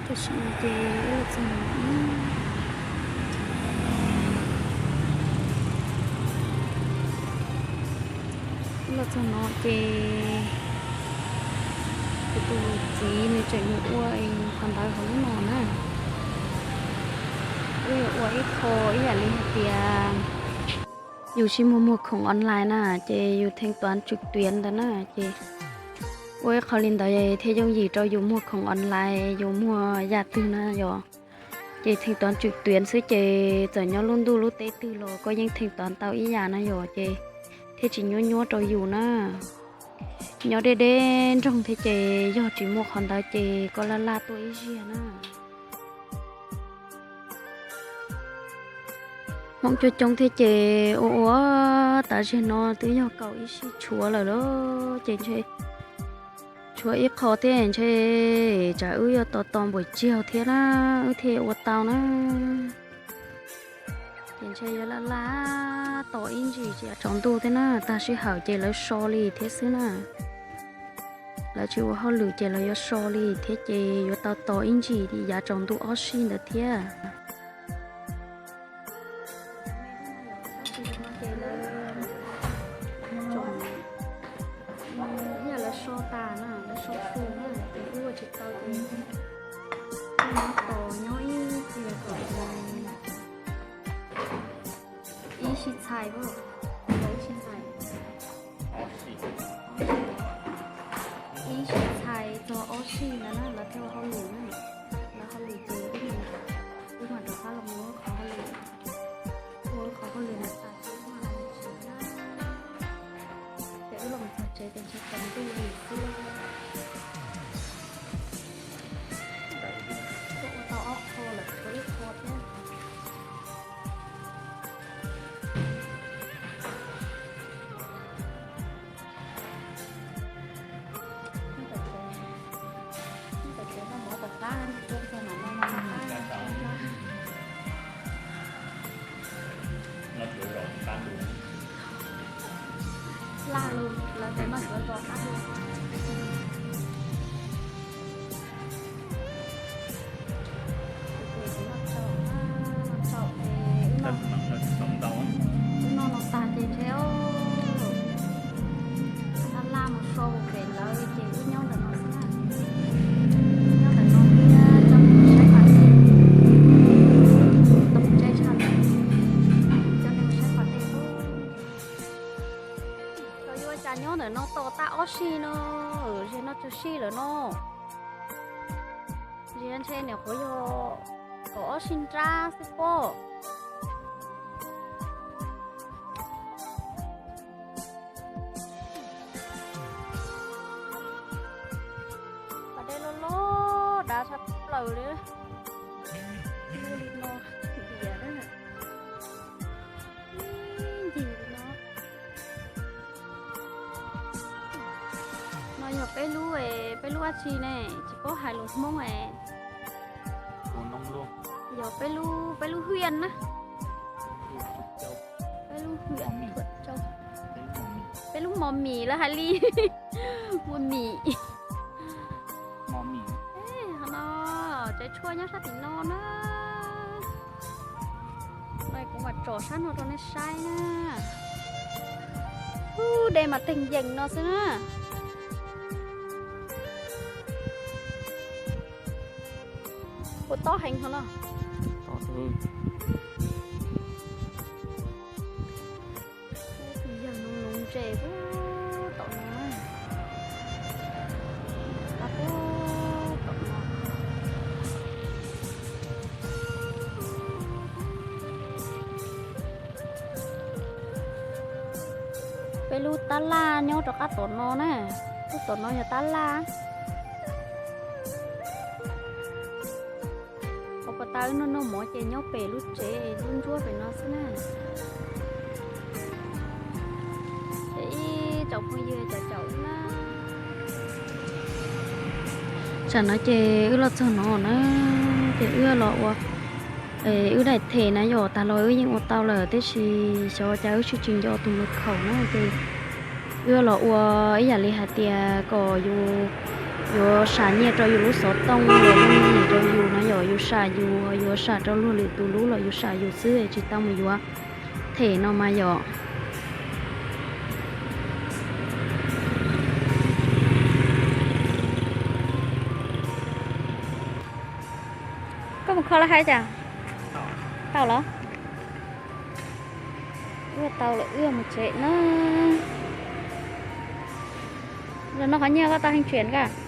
Tam sim no ces wb los txog no, wb los txog no ces kuv tus txiv nws tseem mus ua qhov ntawd hauv lub no na. Wb yuav ua ib qho ib yam li hais tias yus tsis muag muag khoom online na, ces yus thanh toán trực tuyến ntawd na, ces ua ib qho li ntawd thiaj yooj yim rau yus muag khoom online, yus muag yam twg na yom. Ces thanh toán trực tuyến xwb ces txawm nyob lub ntuj lub teb twg los koj yeej thanh toán tau ib yam na yom, ces thiaj tsis nyuab nyuab rau yus na. Nyob deb deb nroog thiab ces yog tsis muaj qhov ntawd ces koj laj laj tuaj ib zaug na. Hmoob coob coob thiab ces ua ua tas zag no twb yog kaum ib sij tshuav lawm lauj, ces ntshe tshuav ib qho thiab ntshe tsam wb yuav tos tos npaum caug thiab na, wb thiaj ua tau na. Ces ntshe yuav laj laj tos ib ntsis yav tsaus ntuj thiab na, tag sij hawm ces lawv so li thiab xwb na. Lawv tsis ua hauj lwm ces lawv yuav so li thiab ces yuav tau tos ib ntsis yav tsaus ntuj ob sij ntawd thiab. Ib yam lawv so tas na, lawv so su na, ces wb ua tsis tau ces wb nyob tos nyob ib txhia kom ib sij txhais, ib sij txhais, ib sij txhais txog ob sij ntawd na lawv thiaj ua hauj lwm na. Lawv hauj lwm ces wb mam rov qab los ua qhov hauj lwm, ua qhov hauj lwm na tas ces wb mam los tsev na. Ces wb los txog tsev ces ntshe tsaus ntuj li xwb. Ua tau ob qho lawm, tshuav ib qho thiab. Laj lus lawv tias noj cov zos qab dua. Ces kuv noj tsaum, noj tsaum ces wb noj, wb noj no tag ces ntshe laj laj mus so pem lawv ces wb nyob ntawm no xwb na. Nyob ntawm no thiab coj nej mus saib pas dej, tos ntses tshaj, coj nej mus saib pas dej. Xyov yuav ua cas nyob ntawm no tos tag ob sij no, zem no tsawg sij lawm no. Zem ntshe nyuam qhuav yog kaum ob sij nrab xwb pob. Pas dej loj loj dav tshaj plaws li. Luaj li no, diam na. Ib ncig li no. No yog peb lub, peb lub dab tsi ne, tsis paub hais lus Hmoob es. Yog peb lub, peb lub huyện na. Peb lub huyện Thuận Châu. Peb lub mos mim lawv hais li. Mos mim. Ho no, tsev tshuaj nyob sab tim no na. Kuv mam tsom sab no rau nej saib na. Ub, dej mas teeg yees no xwb na. Ua tob heev ho no. Yawg nuv nuv ntses puag tom no, puag tom no. Peb lub tab laj nyob rov qab tom no na, lub tom no yog tab laj. Qhov puas tas wb noj noj mov ces nyob pem lub tsev lub ntsuab pem no xwb na. Ces ib tsoom phooj ywg caum caum wb na. Tsam no ces wb los txog no na, ces wb los ua, wb daim them na yom, tas los wb yeej ua tau lawm tiam sis xyov cas wb tsis tsis nco tus mật khẩu na ces wb los ua ib yam li hais tias kom yus Yuav sam nyiaj rau yus lub xov tooj los yog nyiaj rau yus no yom, yus sam yus, yuav sam rau luag lwm tus lub los yus sam yus xwb, tsis tau mus yuav them no mas yom. Koj mus kho lawv hais cas? Tau los? Ua tau lawm, wb mus tsev na. Los no qhov nyiaj koj tau hee tsiam koj?